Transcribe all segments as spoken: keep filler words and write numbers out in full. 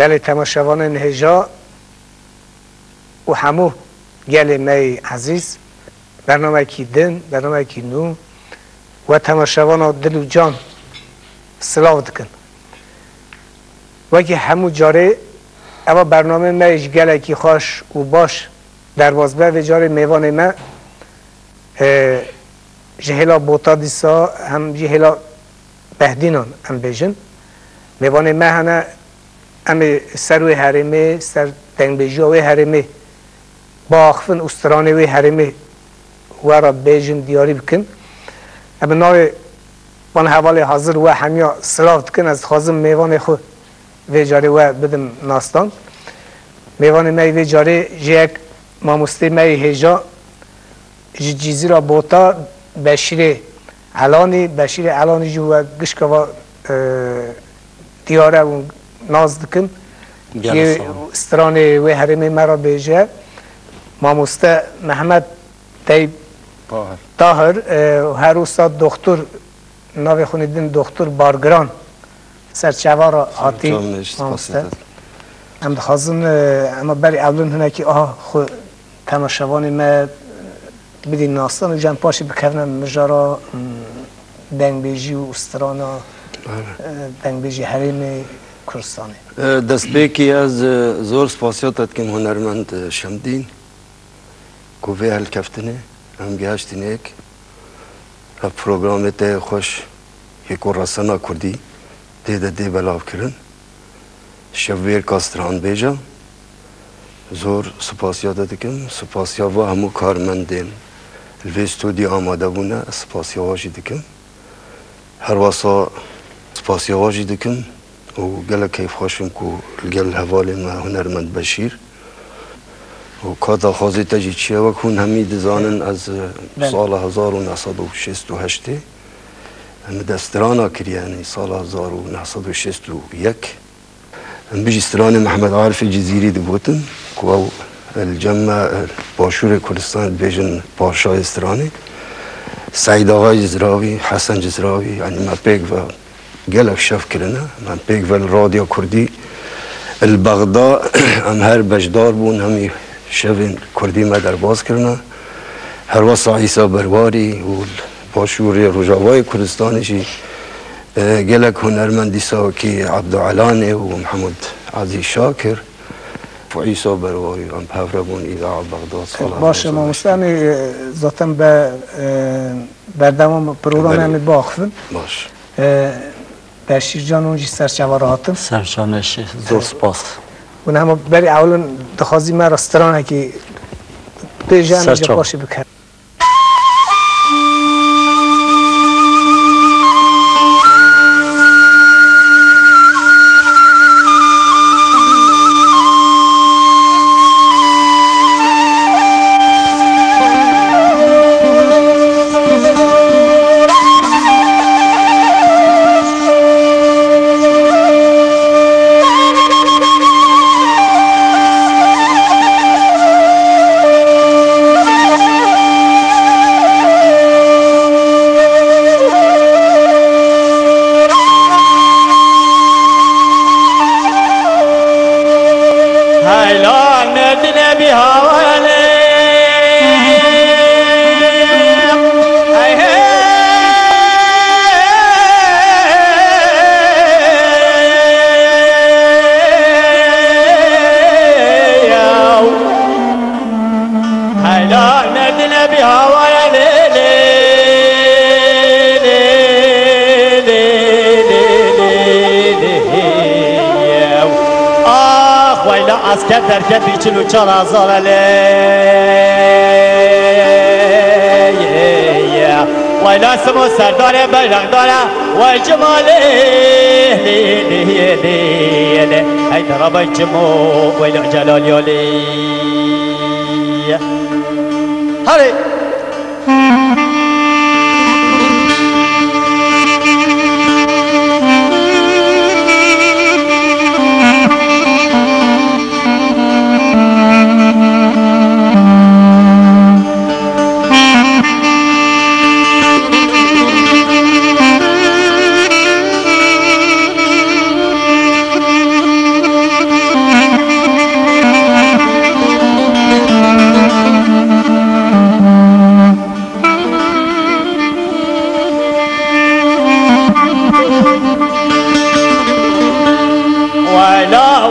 Belê temaşevanên hêja û hemû gelê me yê ezîz, bernameyekî din, bernameyekî nû we temaşevana dil û can silav dikin. Wekî hemû carê eva bernameyê me yê ji gelekî xweş û baş derbas be, vê carê mêvanê me, e, ji hêla Bota dîsa hem jî hêla Behdînan em bêjin. Mêvanê me hene, em ê ser wê herêmê, ser dengbêjiya wê herêmê biaxivin û stranê wê herêmê we re bêjin, diyarî bikin. Em bi navê van hevalê hazir we hemiya silav dikin. Ez dixwazim mêvanê xwe vê carê we bidim nasdan. Mêvanê me yê vê carê jê yek mamostê me yê hêja ji Cizîra Bota, Beşîrê Elanî. Beşîrê Elanî jî we gişka va, e, diyar e û nas dikin. Gelek Yê sağ ol. stranê wê herêmê me re bêje. Mamoste Mehmet Teyb Tahir. Tahir, e, û her wisa doxtur, navê xwe nêdin doxtur Bargiran. Ser çava re hatî Can Mecid mamoste. Xasiyet. Em dixwazin, e, ema berî ewlin hinekî aha xwe temaşevanê me bidî nasdan û cem paşê bikevine mijara, m, dengbêjî û strana, Aynen. e, dengbêjî herêmê Kurdistanê. E, destpêkî ez, e, zor spasiya te dikim hunermend, e, Şemdîn, ku vê helkeftinê em gihiştîn êk. Ev programê te yê xweş yê ku resena kurdî tê de tê belavkirin. Şevbêrka stranbêja, zor spasiya te dikim. Spasiya va hemû karmendên li vê stûdyo amade bûne, spasiya wa jî dikim. Her wesa spasiya wa jî dikim û gelek keyfxweş im ku li gel hevalê me hunermend Beşîr û ka daxwazê te jî çi ye, wek hûn hemî dizanin, ez, e, Belê. sala hezar û neh sed û şêst û heştê, min deststrana kiriye, yanî sala hezar û neh sed û şêst û yek. Em bijî stranê Mehmed Arifê Cizîrî digotin, ku ew, e, li cem me, e, başûrê Kurdistanê dibêjin paşayê stranê. Seîd Axayê Cizrawî, Hesen Cizrawî, yanî me pêk ve gelek şev kirine. Em pêk ve li Radyo Kurdî li Bexda em her beşdar bûn, hemî şevên kurdî me derbas kirine. Her wesa Îsa Berwarî û li başûrê Rojavayê Kurdistanê jî, e, gelek hunermend dîsa wekî Ebdo Elanê û Mehmûd Ezîz Şakir û Îsa Berwarî em bi hev re bûn Îda Bexda sala Baş e, hezar û neh sed. Mamoste, em ê, e, zaten be, e, berdewam programê Belê. em ê biaxivin. Baş. E, Beşîr Can, hûn jî ser çava re hatin. Ser çava, zor spas. Hûn hema berî ewlin dixwazî me re stranekî bêje, em Ser jî çava. paşê bikevin. Heylan nedine bî hawanê. Hey, hey, yaw. Heylan nedine bî hawanê. Ax, wayla esker derket bî çil û çar hezar e lê. Wayla simo serdarê beyrexdar e, way cimalê. Heyder abay cimo, wayla celal yolê. Hadi.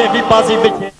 dixwaze vî pazî bike.